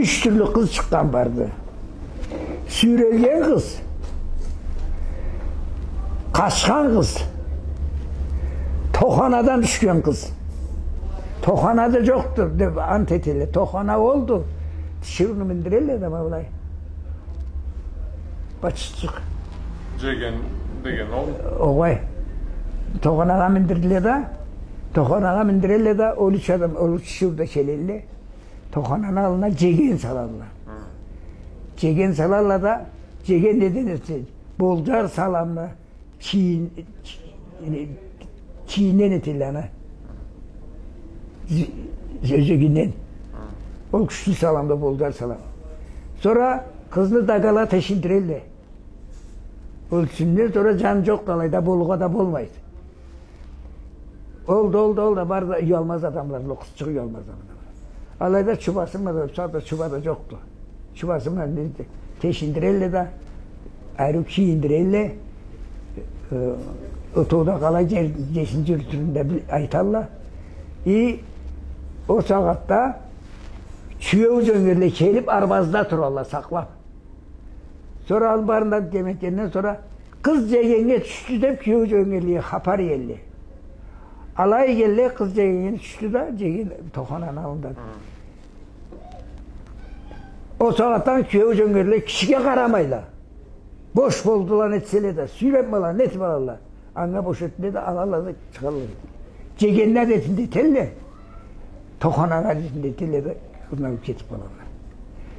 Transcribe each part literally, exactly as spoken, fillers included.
Юч тюрлю къыз чыкъгъан барды. Сюйрелген къыз, къачхан къыз, тоханадан тюшген къыз. Тохана да джокъду, деб ант этелле. Тохана олду. Тиширыуну миндирелле да, ма былай. Бачычыкъ. Джеген деген ол. Огъай. Тоханагъа миндирелле да, тоханагъа миндирелле да, ол юч адам, ол юч тиширыу да келелле. Тохананы аллына джеген салалла. Хы. Джеген салалла да, джеген неден эсе, болджар саламны, чийин-, чи-, чийинден этелле аны. З-, зёзегинден. Хы. Ол кючлю саламды, болджар салам. Сора къызны дагала тешиндирелле. Ол юсюнден сора джан джокъду алайда, болургъа да болмайды. Олду, олду, олду, барды да уялмаз адамла, ол къызчыкъ уялмаз адамла. Алайда чубасы бла да, сора да чуба да джокъду. Чубасы бла да тешиндирелле да, ариу кийиндирелле, э, отоуда къалай джер-, джерсин джюрютюрюн да бил-, айталла. И ол сагъатда киеу джёнгерле келиб, арбазда туралла, сакълаб. Сора алыб барында деметгенден сора, къыз джегеннге тюшдю деб, киеу джёнгерлеге хапар иелле. Алай иелле, къыз джегеннге тюшдю да, джеген тохананы аллында. Хы. Ол сагъатдан киеу джёнгерле кишиге къарамайла. Бош болдула, нетселе да, сюйреб ала, нетиб алалла. Анга бош этмей да, алалла да чыгъалла. Джегенни адетинде этелле, тохананы адетинде этелле да, къызны алыб кетиб къалалла.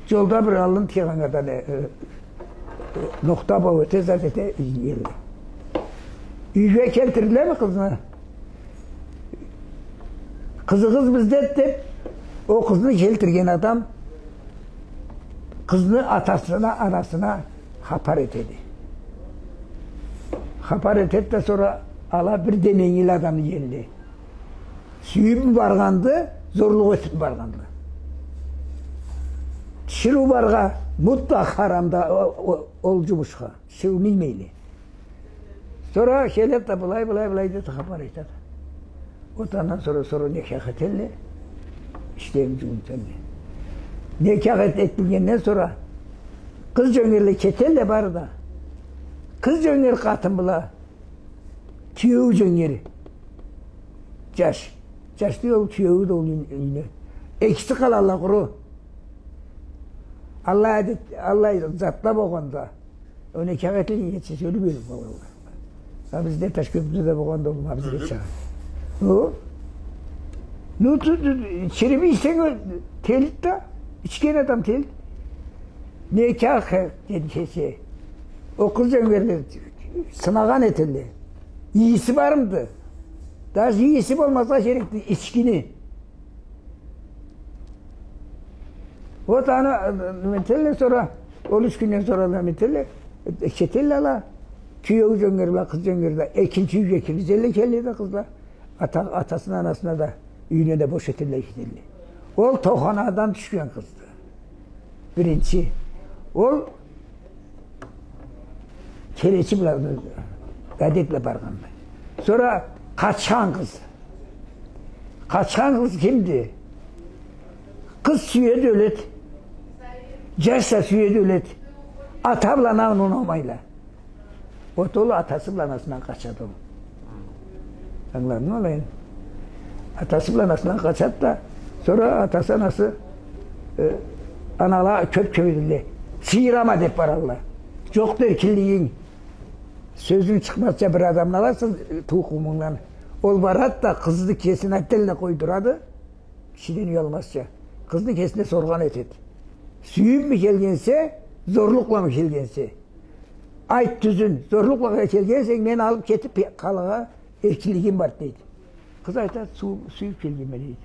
Джолда бир аллын тыйгъаннга да не, э, э, нохта бау эте, зат эте, иелле. Юйге келтирдилеми къызны? Къызыгъыз бизде деб, ол къызны келтирген адам къызны атасына, анасына хапар этеди. Хапар этеди да, сора ала бир деменгили адамны иелле. Сюйюбмю баргъанды, зорлукъ этибми баргъанды. Тиширыу баргъа, мутлакъ харамды о-, о-, ол джумушха. Тиширыу минмейле. Сора келеди да, былай, былай, былай деди, хапар айтады. Вот андан сора, сора некях этелле, ишлерин джууунталла. Некях эт-, этилгенден сора къыз джёнгерле кетелле бары да. Къыз джёнгер къатын бла киеу джёнгер. Джаш. Джаш да ол, киеу да ол юй-, юйде. Экиси къалалла къуру. Аллай адет, аллай затла болгъанда. Ол некях этилгенча сёлюб ёлюб къалалла. А бизде Ташкентде да болгъанды ол, ма бизге чакъы. О? Ну, ту-, ту-, ичирими ичсенг, ол телликде, ичген адам тел-. Некях, э, деди кеси. Ол къыз джёнгерле сынагъан этелле. Ийиси бармыды? Даже ийиси болмаса керекди, ичкини. Вот аны, э, неме этелле, сора, ол юч кюнден сора неме этелле, э, кетелле ала, киеу джёнгер бла къыз джёнгер да, экинчи юйге киргизелле келле да къызла, ата-, атасына, анасына да, юйюне да бош этелле, кетелле. Ол тоханадан тюшген къызды. Биринчи. Ол келечи бла, адет бла баргъанды. Сора къачхан къыз. Къачхан къыз кимди? Къыз сюеди, ёледи. Джаш да сюеди, ёледи. Ата бла ана унамайла. Вот ол атасы бла анасындан къачады ол. Ангыладынгмы алайын? Атасы бла анасындан къачады да, сора атасы, анасы, э, анала кёп кёбейдиле. Сыйырама деб баралла. Джокъду эркинлигинг. Сёзюнг чыкъмазча бир адамны аларса, э, тукъумунгдан. Ол барады да, къызны кесине тел да къойдурады. Кишиден уялмазча. Къызны кесине соргъан этеди. Сюйюбмю келгенсе, зорлукъламы келгенсе? Айт тюзюн, зорлукъла келгенсе, мени алыб кетиб къалыргъа эркинлигим бар, дейди. Къыз айтады, су-, сюйюб келгенме, дейди.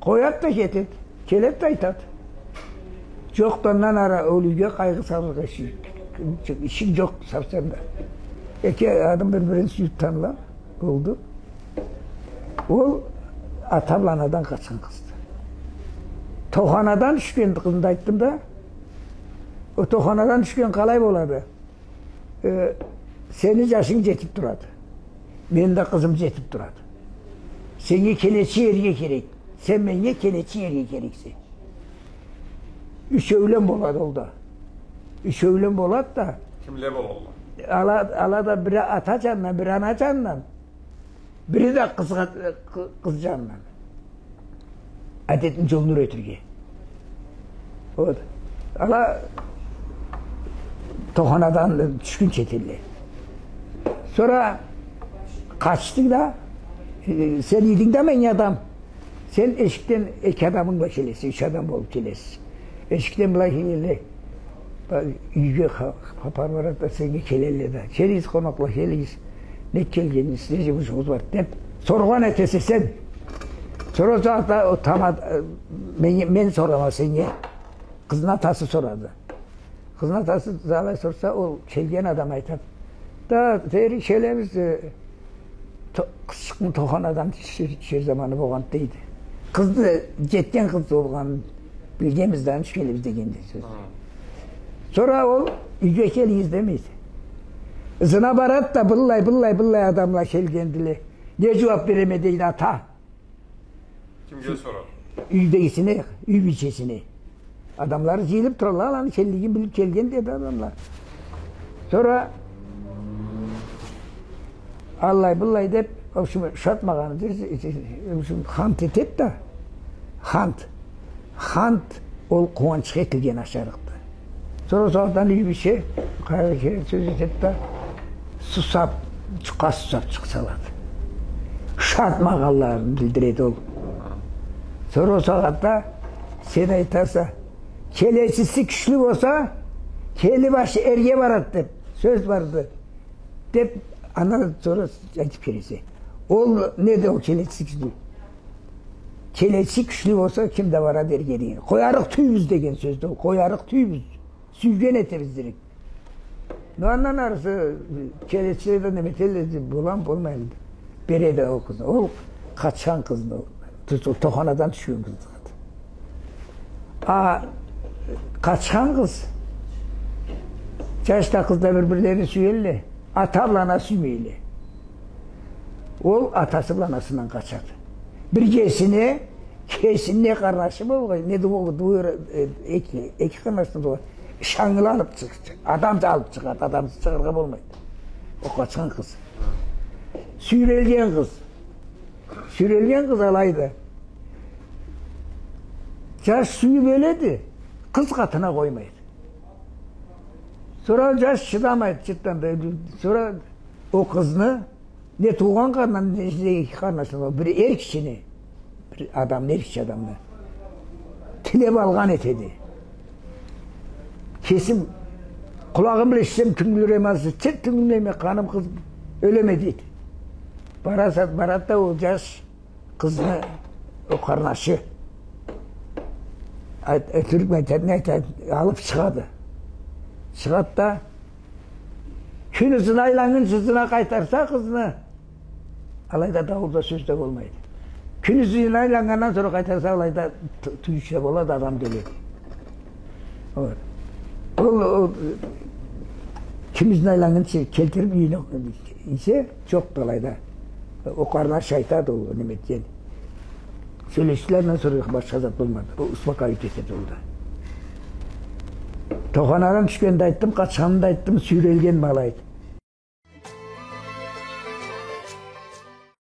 Къояды да кетеди, келеди да айтады. Джокъду андан ары ол юйге къайгъы салыргъа иши, иши джокъ совсем да. Эки адам бир-бирин сюйюб таныла. Болду. Ол ата бла анадан къачхан къызды. Тоханадан тюшген къызны да айтдым да. Ол тоханадан тюшген къалай болады? Э, сени джашынг джетиб турады. Мени да къызым джетиб турады. Сеннге келечи эрге керек. Сен меннге келечи эрге керексе. Ючеулен болады ол да. Ючеулен болады да. Кимле болалла? Ала, ала да бири ата джанындан, бири ана джанындан. Бири да къызгъа, къы-, къыз джанындан. Адетни джолун юретирге. Вот. Ала тоханадан тюшгюнчю этелле. Сора къачдыкъ да, э, сен эдинг да мен адам. Сен эшикден эки адамынг бла келесе, юч адам болуб келесе. Эшикден былай келелле. Ба-, юйге ха-, хапар барады да, сеннге келелле да. Келигиз, къонакъла, келигиз. Нек келгенигиз, не джумушугъуз бар, деб соргъан этесе сен. Сора ол сагъатда ол тамад-, э, мен, мен сорама сеннге. Къызны атасы сорады. Къызны атасы алай сорса, ол келген адам айтады: «Да, дери келебиз, э, то-, къызчыкъны тоханадан тюшер, тюшер заманы болгъанды», — дейди. Къызны, джетген къыз болгъанын билгенбиз да, аны ючюн келебиз дегенди сёз. Хы. Сора ол: «Юйге келигиз», — демейди. Ызына барады да: «Быллай, быллай, быллай адамла келгендиле. Не джууаб береме?» — дейди ата. Кимге сорады? Юйдегисине, юй бийчесине. Адамлары джыйылыб туралла, аланы келлигин билиб келген, деди адамла. Сора аллай-быллай деб, в общем, ушатмагъаны, в общем, хант этеди да. Хант. Хант ол къууанчха этилген ашарыкъды. Сора ол сагъатдан юй бийче къайгъы кере сёз этеди да, сусаб, джукъа сусаб чыкъса алады. Ушатмагъанларын билдиреди ол. Сора ол сагъатда сен айтаса: «Келечиси кючлю болса, кели башы эрге барады», — деб сёз барды. Деб, андан сора айтыб келесе. Ол неди ол келечиси кючлю? Келечи кючлю болса, ким да барады эрге деген. Къоярыкъ тюйюлбюз деген сёздю ол. Къоярыкъ тюйюлбюз. Сюйген этебиз директ. Но андан арысы, келечиле да неме этелле, боламы, болмаймы, береди ол къызны. Ол къачхан къызды ол. Ту-, ту-, тоханадан тюшген къызды. А къачхан къыз, джаш да, къыз да бир-бирлерин сюелле. Ата бла ана сюймейле. Ол атасы бла анасындан къачады. Бир кесине, кесини не къарнашы болгъай, не да ол, бу, э, эки, эки къарнашдан болгъай. Шангылы алыб чыгъады. Адамсыз алыб чыгъады, адамсыз чыгъаргъа болмайды. Ол къачхан къыз. Сюйрелген къыз. Сюйрелген къыз алайды. Джаш сюйюб ёледи, къыз къатына къоймайды. Сора джаш чыдамайды, чыдамайды да. Сора ол къызны не туугъан къарнашына, не эки къарнашына, бир эр кишини, бир адамны, эр киши адамны тилеб алгъан этеди. Кесим къулагъым бла эшитсем, тюнгюлюреме, азы чырт тюнгюлюреме, къаным къызыб ёлеме, дейди. Бараса, барады да ол джаш къызны ол къарнашы, ай-, э, тюркме айтады, не айтады, алыб чыгъады. Чыгъады да, кюн ызына айланнгынчы ызына къайтарса къызны, алайда даур да, сёз да болмайды. Кюн ызына айланнгандан сора къайтарса, алайда тю-, тюйюш да болады, адам да ёледи. Ол, ол, ол кюн ызына айланнгынчы келтириб юйюне ийсе, джокъду алайда. Ол къарнаш айтады, ол неме этген. Сёлешдиле, андан сора башха зат болмады. Ол успокаивать этеди ол да. Тоханадан тюшгенни да айтдым, къачханны да айтдым, сюйрелген ма алайды.